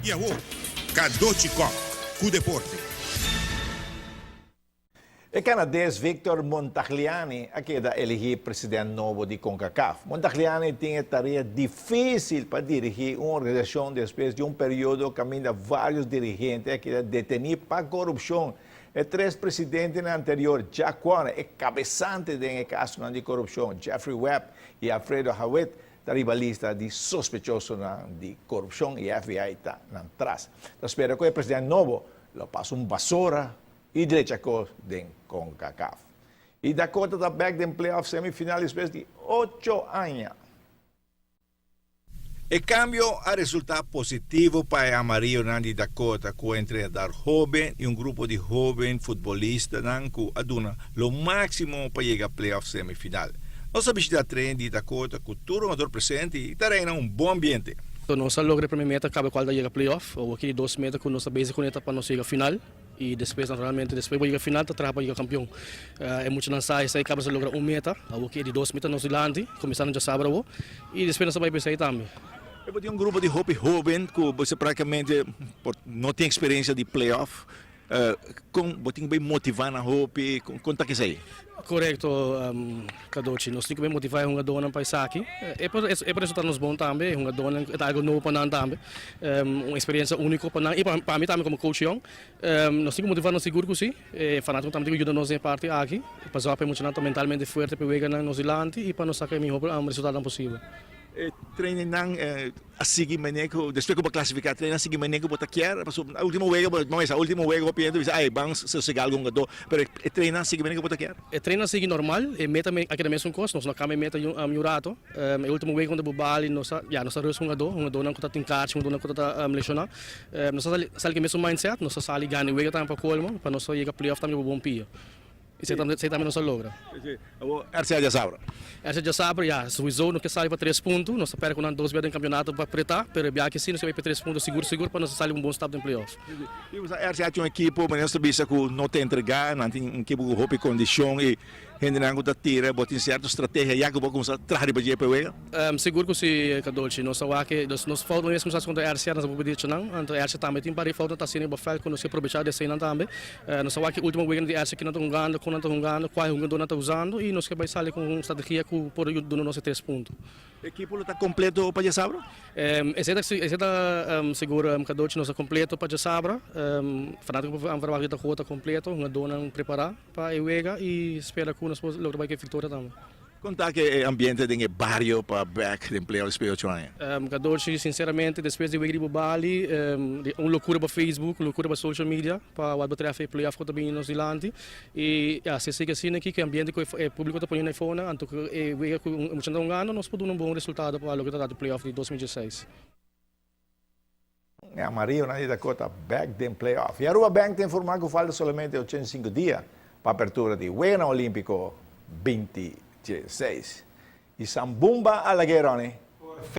I awor, Cadochi Kock ku deporte. E Canades Victor Montagliani a keda eligi president nobo di Concacaf. Montagliani tin e tarea dificil pa dirigi un organisacion despues di un periodo caminda varios dirigente a keda deteni pa corupcion. E tres presidentenan anterior, Jack Warner, e cabesante den e casonan di corupcion, Jeffrey Webb y Alfredo Hawit, ta riba lista di sospechosonan di korupshon i FBI ta nan tras. Ta spera ku e president nobo lo pasa un basora i drecha kos den Concacaf. I Dakota ta bek den playoff semifinal despues di ocho aña. E kambio a resultá positivo pa e amarionan di Dakota ku entrenador hóben i un grupo di hóben futbolistanan ku a duna lo máksimo pa yega playoff semifinal. Nos a bishitá tren di Dakota ku tur hungador presente i ta reina un bon ambiente. Nos a logra e prome meta kaba kual ta yega playoff. Awor ki di dos meta ku nos ta bezig kuné ta pa nos yega final i despues naturalmente despues bo yega final ta traha pa yega kampion. E muchanan sa esei kaba nos a logra un meta, awor ki e di dos meta nos dilanti kuminsando djasabra awor i despues nos ta bai pa esei tambe. E bo tin un grupo di hopi hoben ku bo praktikamente por no tin eksperensia di playoff. Kon bo tin ku bai motivá nan hopi? Kon ta kesei? Korekto, Kadochi. Nos tin ku bai motivá e hungadónan pa esaki. E por e por resultá nos bon tambe. E hungadónan e ta algu nobo pa nan tambe. Un eksperensia úniko pa nan i pa mi tambe komo coach yòn. Nos tin ku motivá nan sigur ku si. E fanátiko tambe tin ku yuda nos den e parti aki. Pasá pa e muchanan ta mentalmente fuerte pa e weganan nos dilanti i pa nos saka e mihó resultadonan posibel. E trainingnan a sigui manera ku despues ku bo a klasifiká train a sigui manera ku bo ta kier pasobra a ultimo wega bo no mester a ultimo wega bo piensa bisa ay ban sosegá algun hungadó pero e trainnan a sigui manera ku bo ta kier. E trainnan a sigui normal e meta a keda mesun kos nos no a kambia e meta yu rato e ultimo wega kontra Bubali nos a ya nos a rus hungadó hungadónan ku ta tin karchi hungadónan ku ta leshoná nos a sali ku e mesun mindset nos a sali gana e wega tambe pa kolmo pa nos a yega playoff tambe ku bon pia. Esei tambe nos a logra. Awor RCA djasabra? RCA djasabra, ya. Souizo no ke sali pa tres punto. Nos ta perde ku nan dos bia den kampionato pa pretá, pero e bia aki si nos ke bai pa tres punto sigur sigur pa nos a sali ku un bon stap den playoff. I bo sa RCA tin un ekipo, manera nos ta bisa ku no ta entregá, nan tin un ekipo ku hopi kondishon i hendenan ku ta tira, bo tin sierto strategia ya ku bo a kuminsá traha riba dje pa e wega? Sigur ku si, Kadolchi. Nos a wak e nos fout mes kuminsá kontra RCA nos a por dicho nan. Anto RCA tambe tin par di fout nan ta hasiendo riba vèlt ku nos ke probechá di eseinan tambe. Nos a wak e ultimo weganan di RCA kinan ta hungando, kon nan ta hungando, kua hungadó nan ta usando i nos ke bai sali ku un strategia ku por duna nos e tres punto. Ekipo lo ta kompleto pa djasabra? Esei ta esei ta sigur Kadochi, nos ta kompleto pa djasabra. Fanátiko por verwagt di ta hoga ta kompleto, hungadónan prepará pa e wega i spera ku nos por logra bai ku e viktoria tambe. Kon ta ke e ambiente den e bario pa bek den pleo despues di ocho aña? Kadochi, sinceramente despues di wega di Bobali, un locura pa Facebook, un locura pa social media pa wat betreft e playoff ku ta bini nos dilanti. I ya, si e sigui asina aki ku e ambiente ku e publico ta pone na e fonan, anto ku e wega ku e muchanan ta hungando, nos por duna un bon resultado pa loke ta trata di playoff di 2016. E amarillonan di Dakota bek den playoff. I Aruba Bank ta informa cu falta solamente 85 dia pa apertura di Weganan Olimpico 2016. I Sambumba a lag'é, Ronnie.